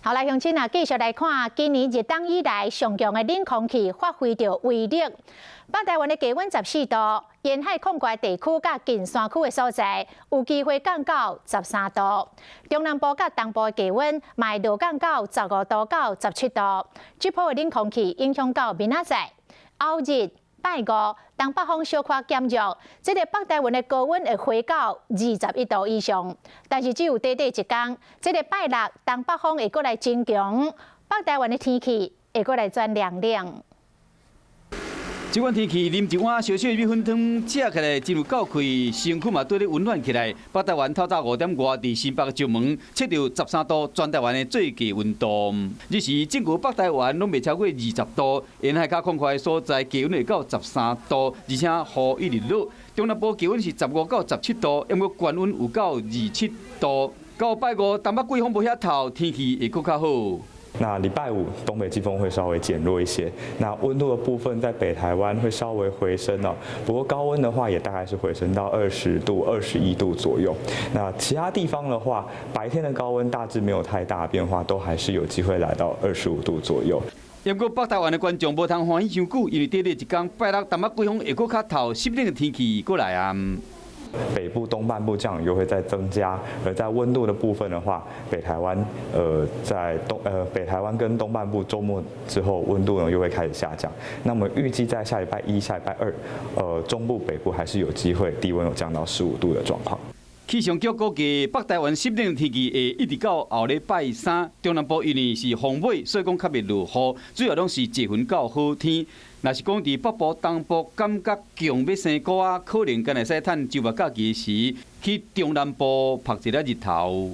好來，鄉親啊，繼續來看今年入冬以來上強的冷空氣發揮著威力。北台灣的低溫14度，沿海廣闊地區佮近山區的所在有機會降到13度。中南部佮東部的低溫嘛會落降到15度到17度。這波的冷空氣影響到明仔載、後日、拜五，東北風小可減弱，這个北台灣的高溫會回到21度以上。但是只有短短一工，這个拜六東北風會閣來增強，北台灣的天氣會閣來轉涼冷。這款天氣，啉一碗燒燒的米粉湯，食起來真有夠氣，身軀嘛綴咧溫暖起來。北台灣透早5點外，佇新北石門測著13度，全台灣的最低溫度。日時整個北台灣攏袂超過20度，沿海較廣闊的所在低溫會到13度，而且雨一直落。中南部低溫是15到17度，毋過懸溫有到27度。到拜五，東北季風無遐透，天氣會閣較好。那禮拜五東北季風會稍微減弱一些，那溫度的部分在北台灣會稍微回升哦，不過高溫的話也大概是回升到20度、21度左右。那其他地方的話，白天的高溫大致沒有太大變化，都還是有機會來到25度左右。不過北台灣的觀眾無通歡喜傷久，因為短短一工拜六東北季風會閣較透，濕冷的天氣過來啊。北部東半部降雨又會再增加，而在溫度的部分的話，北台灣在東北台灣跟東半部週末之後溫度呢又會開始下降。那麼預計在下禮拜一、下禮拜二，中部北部還是有機會低溫有降到15度的狀況。氣象局估計北台灣濕冷天氣會一直到後禮拜三，中南部因為是風尾，所以講較袂落雨，主要攏是濟雲到好天。若是講佇北部、東部感覺強欲生菇仔，可能敢會使趁週末假期時去中南部曝一下日頭。